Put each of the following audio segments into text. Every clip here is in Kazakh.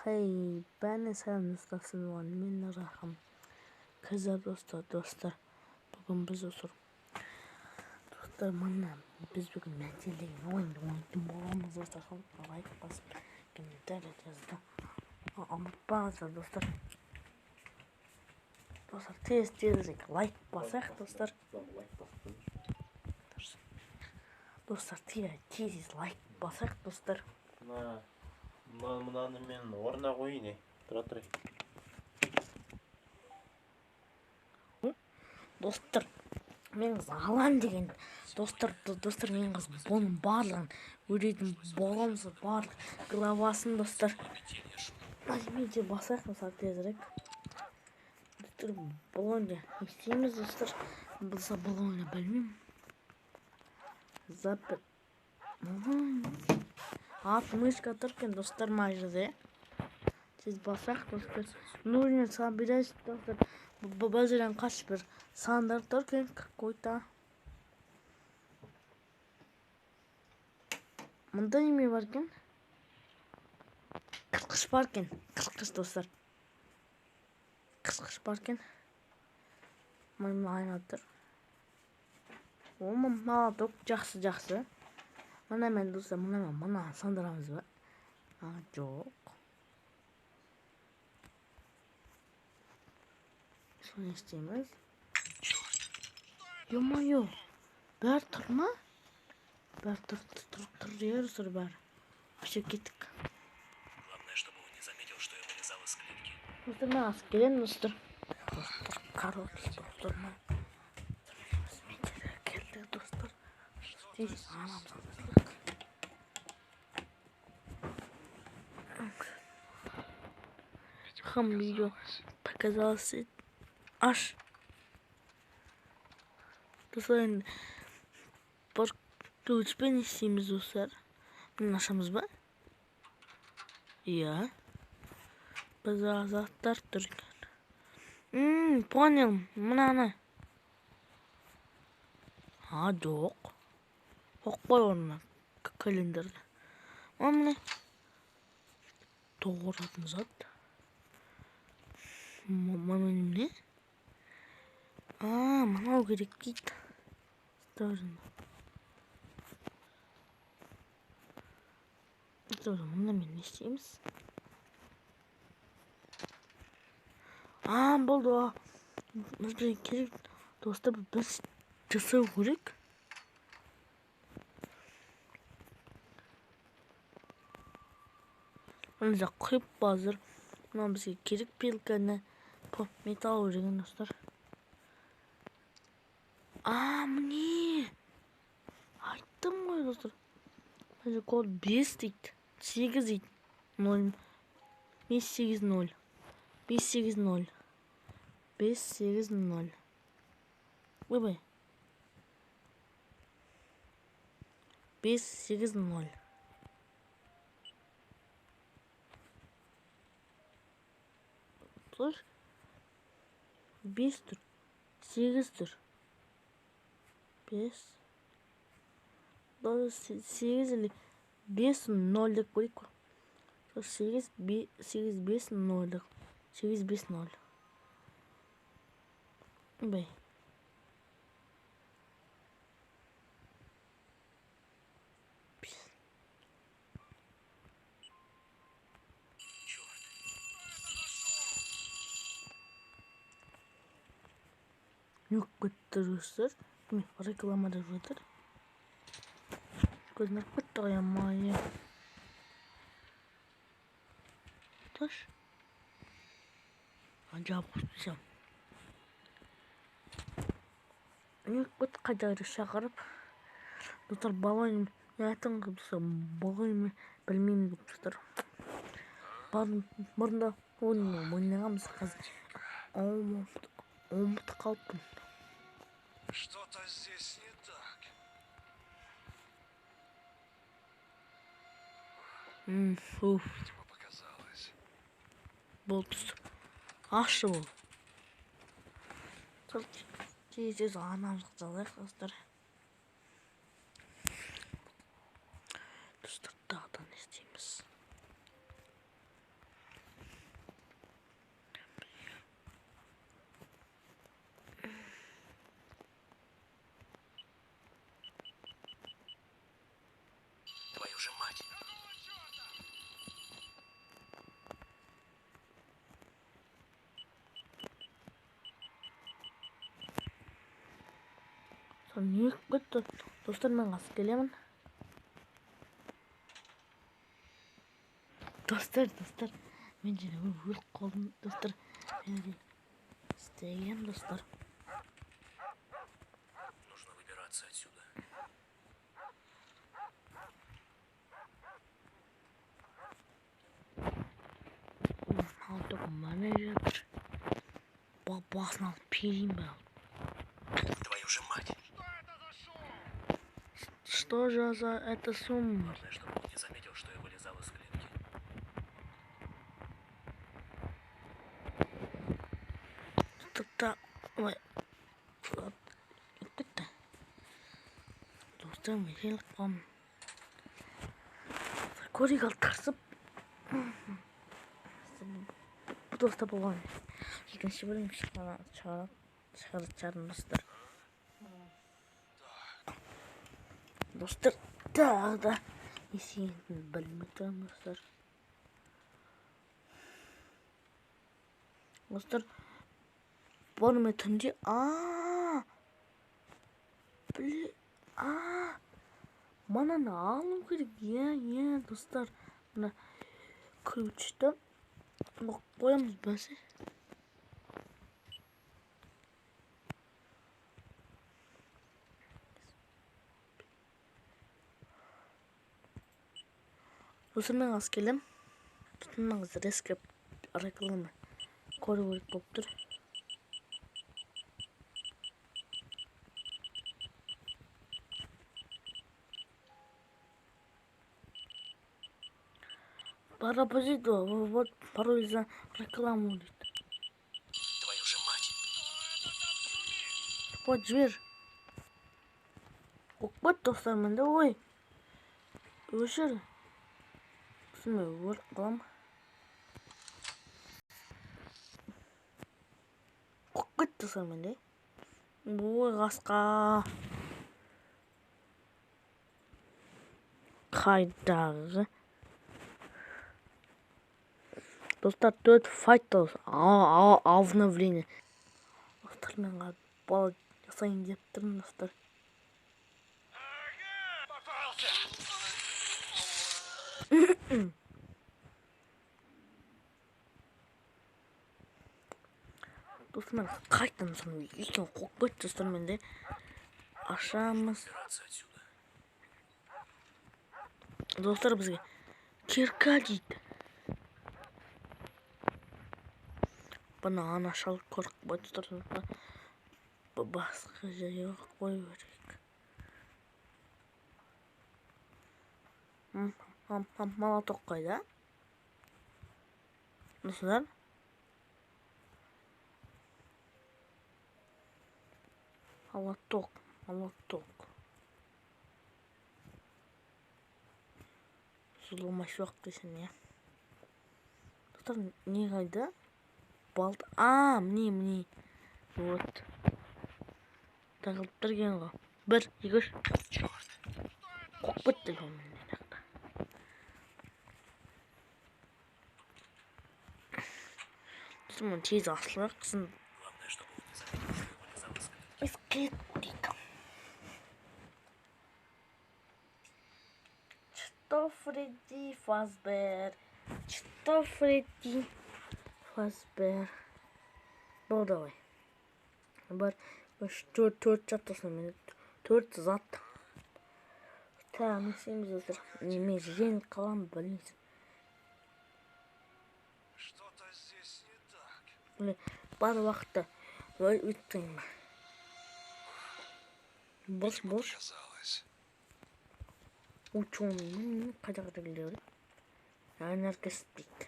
Хей, бәріне сәлем достар, сіздермен мен Рахым. Қыздар достар, бүгін біз достар, мына біз бүгін мәтел деген ойынды ойнайтын боламыз достар. Лайк басып, комментарий жазуды ұмытпаңыздар достар. Достар, тез-тезірек лайк басайық достар. Достар, тез-тез лайк басайық достар. Мынаны мен орнына қояйын, тұра тұрайын. Достар, мен қыз алам деген. Достар, мен қыз бұның барлығын өлетін боламыз, барлық главасын достар. Нажмите басайық достар тезірек. Достар, бұл ойында не істейміз достар? Болса бұл ойында білмеймін. Запер. Ат мышка тұр екен достар мына жерде. Тез басайық достар. Нужно собирать достар. Бұл жерден қаш бір сандар тұр екен какой-то. Мында неме бар екен? Қырқыш бар екен. Қырқыш достар. Қырқыш бар екен. Мына айна тұр. О, молоток жақсы, жақсы. Мына мен достар, мына мен мына сандырамыз ба? А, жоқ. Соны істейміз. Ё-моё, бәрі тұр ма? Бәрі тұр, тұр, тұр, тұр, тұр, бәрі. Вообще кеттік. Главное, чтобы он не заметил, что я вылезал из клетки. Достар, мен асып келемін, достар. Достар, короче, достар, мен келдік, достар. Тез анамызға достар. Хам видео показался. Аш. Достар, енді бір ключпен не істейміз достар? Міне ашамыз ба? Иә. Біз заттар тұр екен. Понял. Мынаны. А, жоқ. Қойып қой орнына календарьді. Міне. Тоғыратын зат. Мына немене? А, мынау керек дейді. Осторожно. Мына мен не істейміз? А, болды. Бізге керек достар, біз жасау керек. Мына құйып базыр. Мына бізге керек пилканы металл деген достар. А, міне. Айттым ғой достар. Мына код 5 дейді. 8 дейді. 0. 5 8 0. 5 8 0. 5 8 0. Ойбай. 5 8 0. Тұр. 5 тұр. 8 тұр. 5. 8 или 5 0 деп көрейік қой. 8, 8, 5, 0 деп. 8, 5, 0. Бай. Не кетті достар. Міне реклама деп жатыр. Көзім кетті ғой, ё-моё. Таш. Жабық түсем. Не кетті қайда шақырып. Достар, балон не айтқан достар, балон білмеймін деп достар. Бұрында ойын ойнағанбыз, қазір ұмытып қалыппын. Что-то здесь не так. Уф. Видимо, показалось. Болды. Ашы бол. Тез-тез анамызға жазайық достар. Достар, тағы да не істейміз? Не кетті? Достар, мен қазір келемін. Достар, мен және өліп қалдым, достар. Мен істегем, достар. Нужно выбираться отсюда. Алып міне жатыр. Басын алып перейін бе? Твою же мать! Что же за это сумма? Главное, чтобы он не заметил, что я вылезал из клетки. Ой. Кетті. Достар, мен келіп қалдым. Көрейік ал тырысып. Достар, болған. Екінші бөлім шығаратын достар. Достар, тағы да не істегенін білмей тұрмын, достар. Достар, бұны мен түнде мынаны алу керек. Иә, достар, мына ключті қоямыз бәсе. Достар, мен аз келем. Тұтынмаңыз, резко реклама көру керек болып тұр. Парапозит, вот пароль за рекламу дейді. Твою же мать! Вот жібер. Оқпат, достар, менде ой. Өшір. Мен өліп қалам. Қуып кетті, достар, менде. Ой, қасқа. Қайдағы. Достар, 4 файт обновление. Достар, мен бала жасайын деп тұрмын, достар. Достар, мен қайтадан соны үлкен қуып кетті, достар, менде. Ашамыз. Достар, бізге кирка дейді. Бұны ана шал қорқып достар, басқа жерге қою керек. Молоток қайда? Достар. Молоток, молоток. Зұлымай жоқ десем, иә. Достар, не қайда? Балт. Міне, міне. Вот. Тағылып тұрген ғой. 1, 2, 3. Қуып кетті ғой міне. Достар, мұны тез асылайық, сосын Главное, чтобы он не заметил, что я вылезал из клетки. Из клетки. Что Фредди Фазбер? Что Фредди Фазбер? Ну, давай. 1, 3, 4, 4 зат осыны мен. 4 зат. Тағы не істейміз, достар? Мен жеңіп қаламын, білмейсің. Что-то здесь не так. Міне, бар уақытта өттің ба? Бош, бош. Казалось. Ученый, қайда келеді? Анаркист дейді.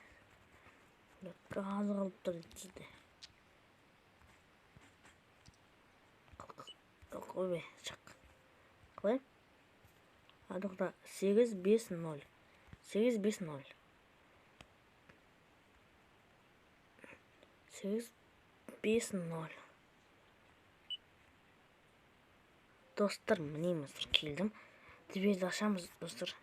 Газ қалып тұр дейді. Ой, шық. Қалай? Тоқта, 8, 5, 0. 8, 5, 0. 8, 5, 0. Достар, міне мен келдім. Дверді ашамыз, достар.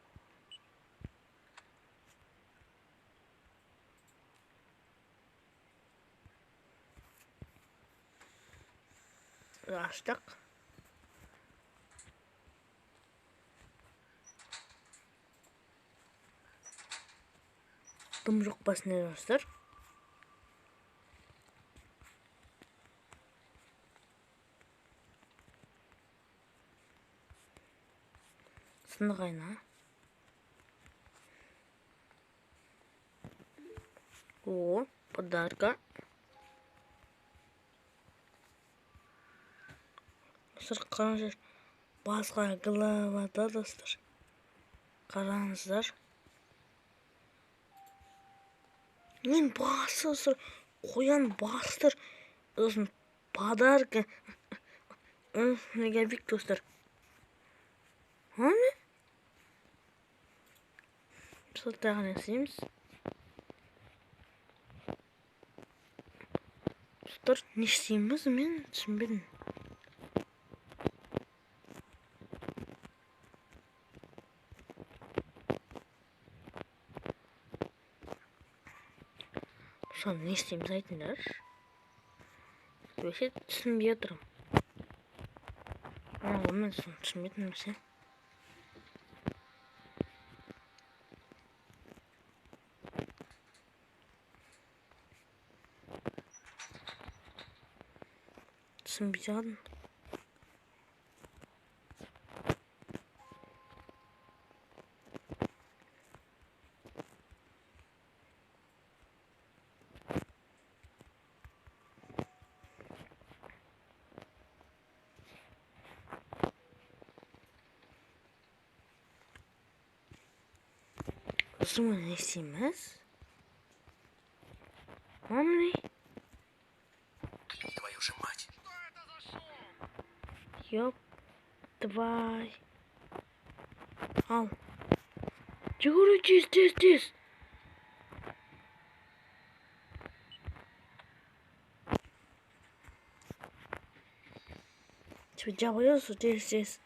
Аштық. Дым жоқ басында, достар. Сынық айна. О, подарка. Достар, қараңыздар. Басқа главада, достар. Қараңыздар. Мен басы, достар. Қоян бастыр. Сосын подарка. Снеговик, достар. А не? Сол тағы не істейміз? Достар, не істейміз, мен түсінбедім. Соны не істейміз, айтыңдаршы. Вообще түсінбей отырмын. Мен соны түсінбедім вообще. Түсінбей жатырмын. Сосын не істейміз? Мамни. Твою же мать. Ёп, твой. Ал. Жүгіру тез, тез, тез. Тебе жабайсың, тез, тез.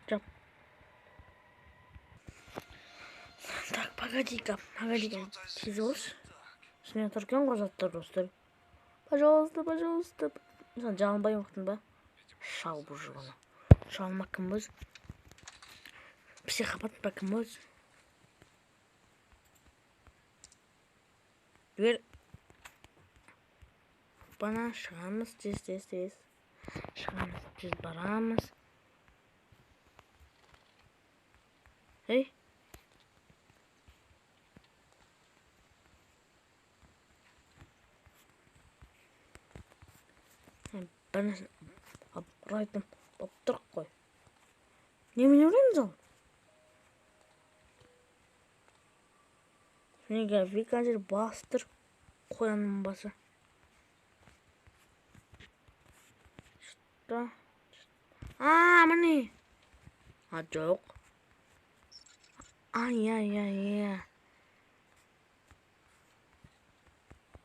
Жап. Так, погоди-ка, погоди-ка. Что-то Тез здесь болшы. не так. Үстіне тұрген ғой заттар, достар. Пожалуйста, пожалуйста. Сен жалынбай ұқтың ба? Шал бұл жығаны. Шалма кім өз? Психопат па кім өз? Бер. Бана шығамыз, тез, тез, тез. Шығамыз, тез барамыз. Ей. Бір нәрсе ұрайтын болып тұр қой. Немене ұраймыз ал? Неге Викандер бастыр қоянның басы. Что? А, міне. А, жоқ. А, иә, иә, иә.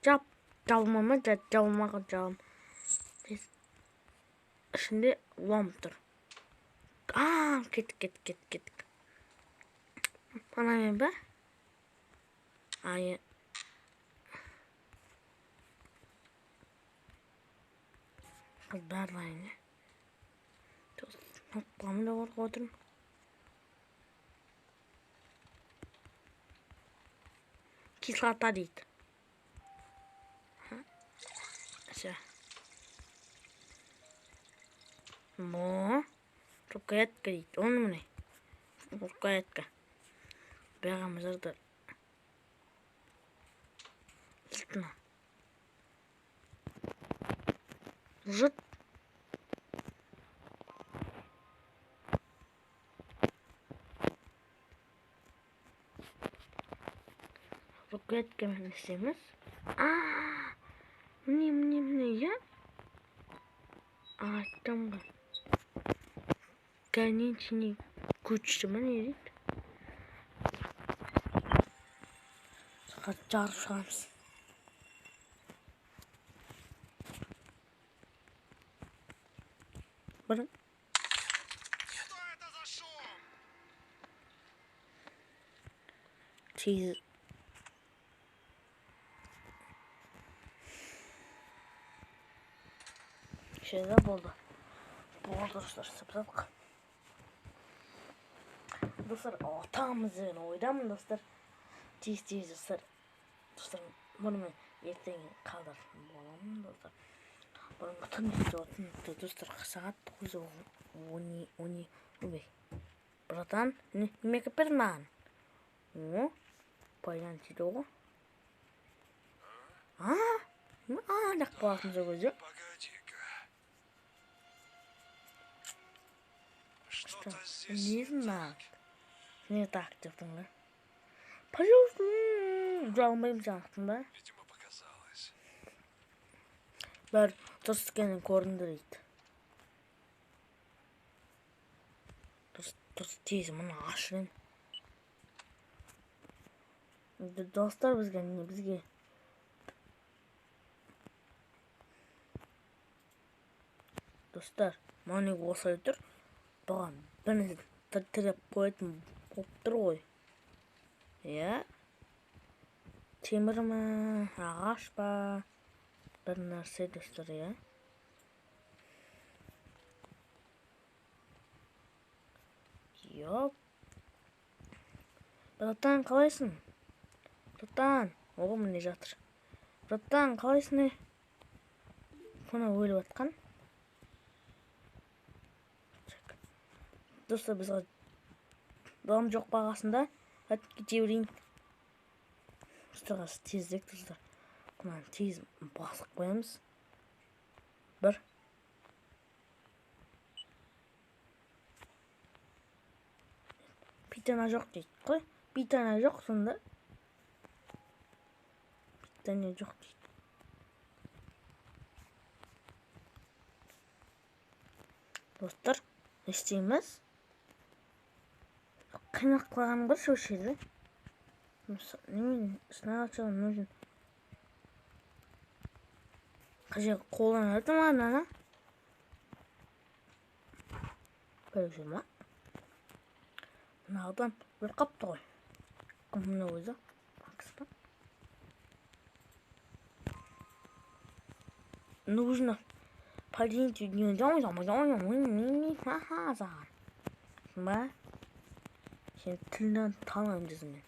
Жап, жабылма ма? Жабылмаған, жабылма. Ішінде лом тұр. А, кеттік, кеттік, кеттік, кеттік. Анамен ба? А, иә. Қыз барлайын, иә. Қамын да қорқып отырмын. Кислота дейді. Всё. Мо. Рукоятка дейді. Оны міне. Рукоятка. Бәріміз. Жұртына. Жұрт. Рукояткамен істейміз. А, міне, міне, міне, иә? Айттым ғой. Конечный күшті ме не дейді? Жарып шығамыз. Бір. Что это за шум? Тез. Şeyler болды. Болды, достар, сыптық. Достар, атамыз деген ойдамын, достар. Тез-тез, достар. Достар, бұны мен ертең қалдыратын боламын, достар. Бұрынғы түн, достар, сағат 9:10. Ой, братан, неме әкеліп бердің маған? О, пайдан тиді ғой. А, ақ болатын сол кезде. Погоди-ка. Что? Что-то здесь Не знаю. Не так деп тұрмын да. Пожалуйста, жүре алмаймын саған ба? Видимо, показалось. Бәрі дұрыс екенін көрінді дейді. Дұрыс, дұрыс, тез мұны ашайын. Достар, бізге не, бізге достар, мына неге осылай тұр? Бұған бір нәрсе тіреп қоятын болып тұр ғой. Иә? Темір ме, ағаш па? Бір нәрсе, достар, иә? Йоп. Братан, қалайсың? Братан, о, міне жатыр. Братан, қалайсың, е? Бұны өліп атқан. Достар, бізге дом жоқ бағасында. Айтып кете берейін. Достарға тезірек, достар. Мынаны тез басып қоямыз. Бір. Питана жоқ дейді қой. Питана жоқ сонда. Питана жоқ дейді. Достар, не істейміз? Қинақ қалған бір сол жерде. Немен сначала нужен. Қай жерге қолданады ма ананы? Көріп жүр ма? Мына адам өліп қапты ғой. Кім мына өзі? Макс па? Нужно поднять. Ба? Сен тілінен танымаймын десем мен.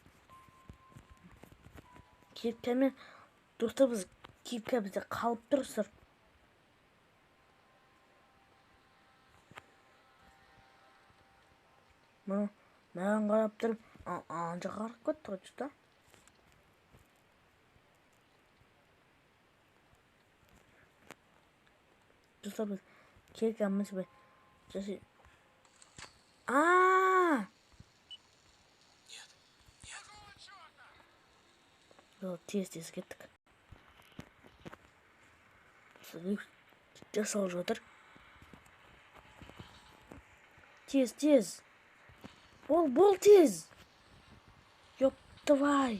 Кейіпкермен, достар, біз кейіпкер бізде қалып тұр, достар. Мұны маған қарап тұрып, ана жаққа қарап кетті ғой, что-то. Достар, біз кейіпкеріміз бе жасай. А! Тез-тез кеттік. Жасалып жатыр. Тез, тез. Бол, бол, тез. Ёп, давай.